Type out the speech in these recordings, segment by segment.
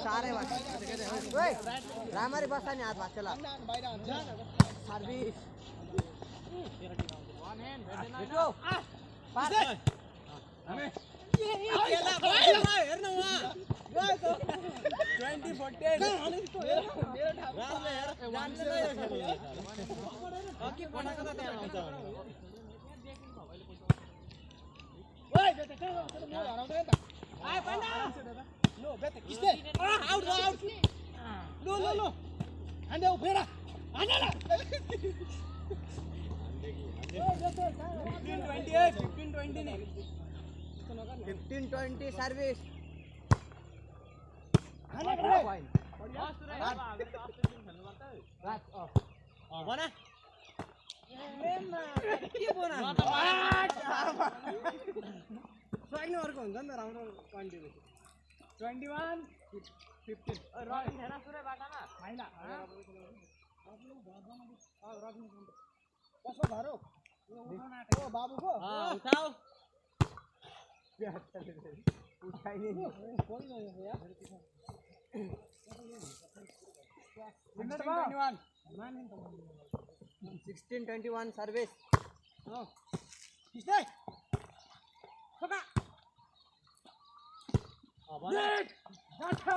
सारे रामरी बस्दा नि हात भाँच्छ ल सर्भिस सर्विस सर्विस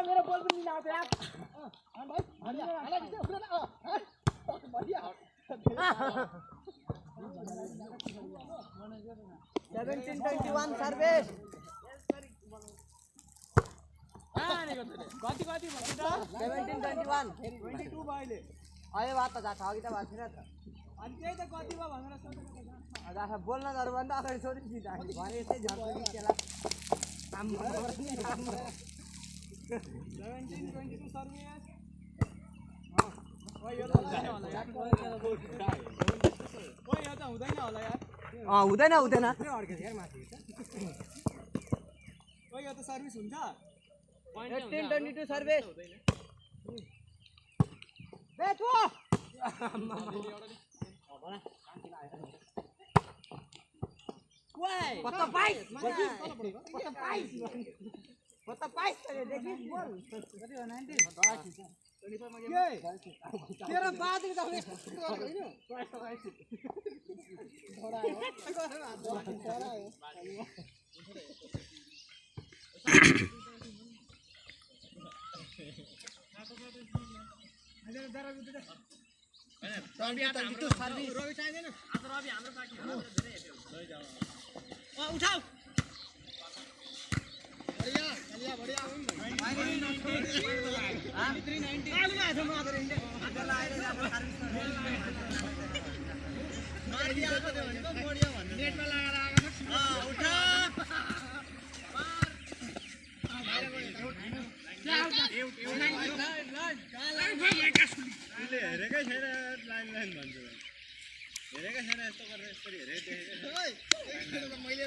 मेरा बॉल भी नहीं लाते यार भाई 17-21 सर्विस 17-21 अरे बात त जाछ अघि त भएको थिएन त अनि त्यही त कति भयो भनेर सोधेको बोल्न जरु भन्दा अगाडि सोधिसि भने यस्तै झर्छ नि त्यसलाई काम गर्नु 17-22 सर्भिस ओइ यो त हुँदैन होला यार ओइ यो त हुँदैन होला यार हुँदैन अड्के यार माथि ओइ यो त सर्भिस हुन्छ 18-22 सर्भिस बेटो Kota Pais. Kota Pais देखिए बोल कति हो 19 तेरा बात के त उठाओ बढ़िया बढ़िया हेरेकै छैन लाइन लाइन भन्छु हेरेकै छैन यस्तो गरेर यसरी हेरेकै देखेको मैले